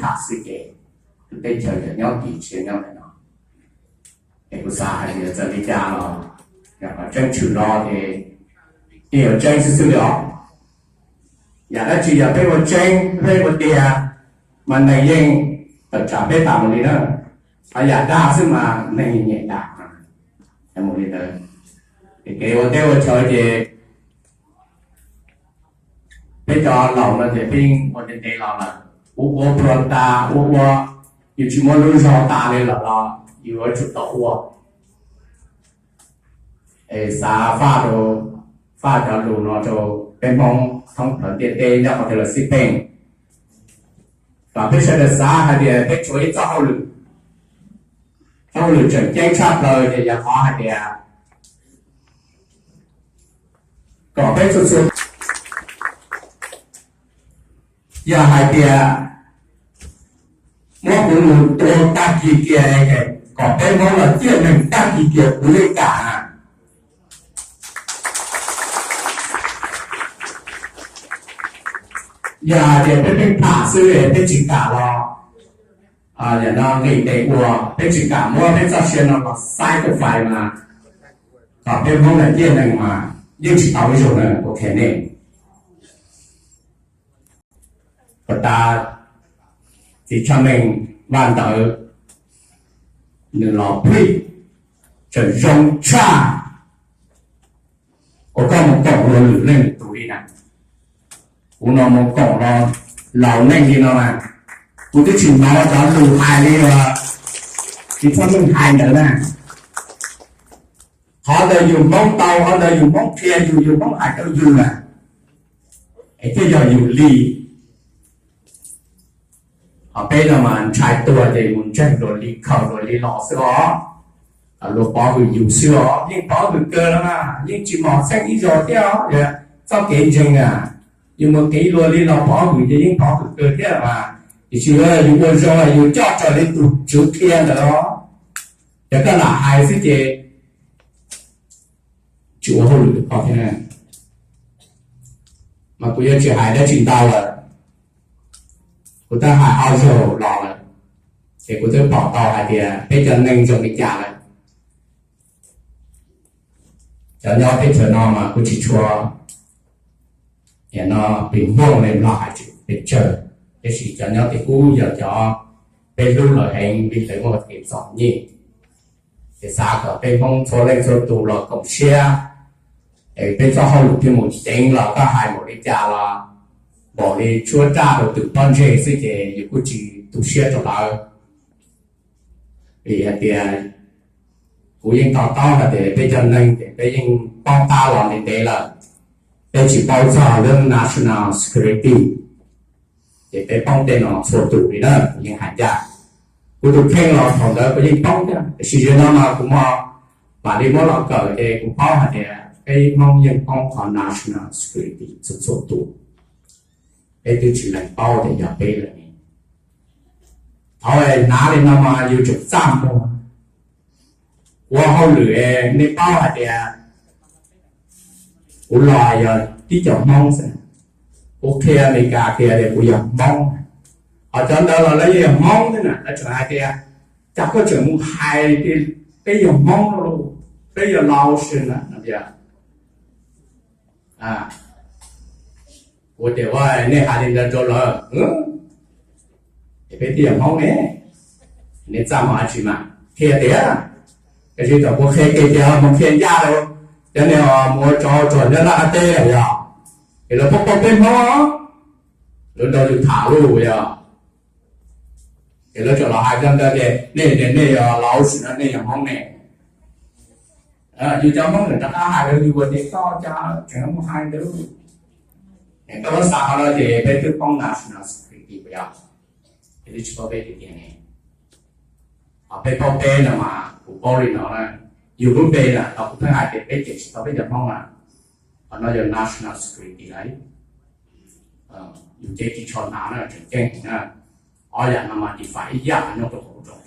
tas xwb ces teb chaws yuav nyob tis tsis nyob li no. Es kuv xav hais tias txawm li cas los yog qhov tseeb tshwm los ces yeej yuav tseeb xwb xwb li os. Yam dab tsi yog peb ua tseeb peb ua tiag mas neeg yeej tawm tsam peb tas mus li na. Qhov yam dag xwb mas neeg nyem dag mus li ntawd. Es kev ua teb ua chaw ces peb cov laus no ces peb yeej ua ntev ntev los lawm, ua ua pluag tas ua ua, yus tsis muaj lub zog tas li lawm los yus yuav tsum tau ua. Es xav faj rau, faj cov lus no rau peb Hmoob thoob plaws ntiaj teb nyob qhov twg los xij peem, kom peb sawv daws xav hais tias peb tshuav ib txoj hauj lwm, txoj hauj lwm tseem ceeb tshaj plaws ces yog qhov hais tias kom peb txhua txhua, yog hais tias muab kuv mus tua tag kis kiag, kom peb Hmoob los ciaj neeg tag kis kiag kuv yeej kam. Yog hais tias peb pheej tham xwb peb tsis kam los, yam no nqis tes ua, peb tsis kam muab peb txoj sia no los saib tau fais mas, kom peb Hmoob los ciaj neeg mas yeej tsis tau ib zaug na, kuv qhia nej. Puas tas, txiv Tshaj Meej Vaj Ntawd nws los phim tseem zoo tshaj uas koj mus koom luag lwm leej lwm tus li na. Kuv no mus koom los laus neej li no mas, kuv twb tsis hnov cov lus hais li txiv Tshaj Meej hais ntawd na. Qhov ntawd yus Hmoob tau, qhov ntawd yus Hmoob qhia yus, yus Hmoob hais rau yus na, es thiaj yog yus li. Ho peb no mas ntshai tuag ces mus ntseeg luag li khaws luag li los xwb os. Luag pov hwm yus xwb os, yeej pov hwm kawg los mas yeej tsis mos txheej ib zaug thiab os. Txoj kev ntseeg na, yus mus qiv luag li los pov hwm ces yeej pov hwm kawg thiab mas, tiam sis yus ua zoo yus coj raws li tus Tswv qhia ntawd os. Yog koj lam hais xwb ces tsis ua hauj lwm rau koj thiab. Mas kuv yuav tsis hais dab tsi ntau lawm, kuv twb hais ob zaug los lawm, ces kuv twb pom tau hais tias peb cov neeg zoo li cas lawm. Cov nyob teb chaws no mas kuv tsis tshua, no pim Hmoob li Nplog hais tsis pes tsawg, tiam sis cov nyob tim ub yog cov peb hlub lawm heev vim lawv muaj kev txom nyem. Ces xav kom peb Hmoob txhua leej txhua tus los koom siab, es peb txoj hauj lwm thiaj mus ceev los koj hais npaum li cas los npaum li tshuab raj rau twm pob ntseg xwb ces yus kuj tsis tu siab rau lawv. Vim hais tias kuv yeej to taub hais tias peb cov neeg ces peb yeej paub tab los ntev ntev lawm, peb tsis paub txog lub national security. Ces peb poob tej no txhua tus li na, kuv yeej hais ncaj. Kuv tus kheej los thaum ntawd kuv yeej poob thiab, tiam sis zaum no mas kuv mam li muab los kawm ces kuv paub hais tias peb Hmoob yeej poob qhov national security txhua txhua tus. Peb twb tsis lees paub tias yog peb lawm ne. Thaum hnav li no mas yus tseem txaj muag. Ua hauj lwm nej paub hais tias kuv los yog tib co Hmoob xwb, kuv qhia Amelikas qhia tias kuv yog Hmoob. Ho cov ntawd los lawv yeej yog Hmoob thiab na, lawv tseem hais tias cas koj tseem mus hais tias peb yog Hmoob, peb yog Laos na. Kuv tias ua nej hais li ntawd rau lawv, es peb twb yog Hmoob ne, nej txaj muag dab tsi mas qhia tias, tiam sis thaum kuv qhia kiag ces mus qhia ncaj rau cov niag mus ua tsov rog nyob Nplog teb lawm yog, es lawv paub paub peb Hmoob, lawv nrog yus tham lauj yog. Ces lawv tseem los hais rau ntawd tias nej, nej yog Laos no, nej yog Hmoob ne. Yus cov Hmoob tseem rov qab hais rau yus tias koj cas tseem mus hais ntawd. Koj muab xav qhov no ces peb twb poob national security puas yog? Peb twb tsis paub peb tiag tiag ne. Ho peb paub peb no mas kuv paub li no na, yus lub npe na tau kuv pheej hais tias peb ces tsis tau peb cov Hmoob na. Qhov no yog national security lauj. Yus ces tsis tshua hnav na, tseem ceeb heev na. Ob yam no mas define ib yam nyob rau hauv rau